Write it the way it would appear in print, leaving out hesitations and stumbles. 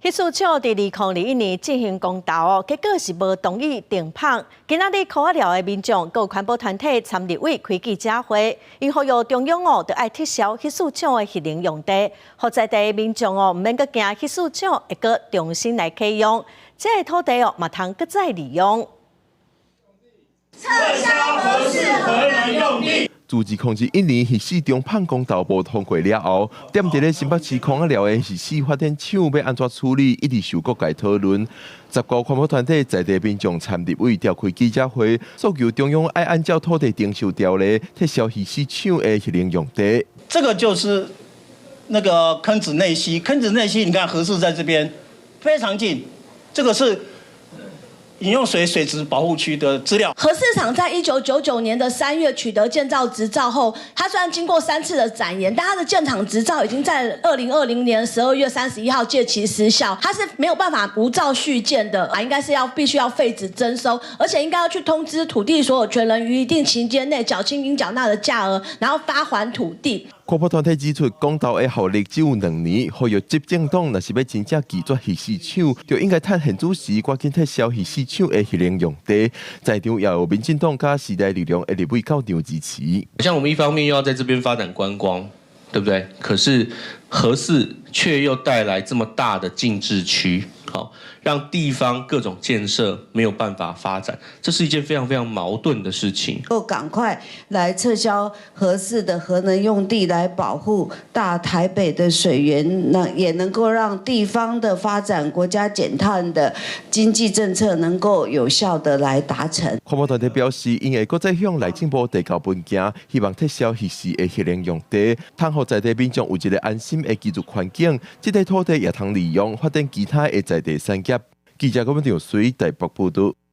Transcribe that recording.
核四廠佇2021年進行公投，結果是無同意停鉈。今仔日箍仔寮的民眾、閣有環保團體參立委開記者會，𪜶呼籲中央哦，著愛撤銷核四廠的核能用地，予在地民眾哦，毋免閣驚核四廠會閣重新來啟用，這个土地哦，嘛通閣再利用。撤銷核四核能用地。自2021年核四重鉈公投無通過了後，踮佇咧新北市空仔寮的核四發電廠欲按怎處理，一直受各界討論。10個環保團體在地民眾參立委召開記者會，訴求中央愛按照土地徵收條例撤銷核四廠的核能用地。這個就是那個坑子內溪，坑子內溪，你看核四在這邊非常近，這個是飲用水水質保護區的資料。核四廠在1999年的3月取得建造執照後，它雖然經過三次的展延，但它的建廠執照已經在2020年12月31號屆期失效，它是沒有辦法無照續建的啊，應該是要必須要廢止徵收，而且應該要去通知土地所有權人於一定期間內繳清應繳納的價額，然後發還土地。環保團體指出，公投的效力只有2年，呼籲執政黨若是欲真正拒絕核四廠，就應該趁現主時趕緊撤銷核四廠的核能用地。在場也有民進黨佮時代力量的立委到場支持。像我們一方面又要在這邊發展觀光，對不對？可是核四卻又帶來這麼大的禁制區，好，讓地方各種建設沒有辦法發展，這是一件非常非常矛盾的事情。夠趕快來撤銷核四的核能用地，來保護大台北的水源，那也能夠讓地方的發展、國家減碳的經濟政策能夠有效的來達成。環保團體表示，𪜶會閣再向內政部提交文件，希望撤銷核四的核能用地，通予在地民眾有一個安心的居住環境，這塊土地也通利用發展其他的在地產業。記者郭文條水台北報道。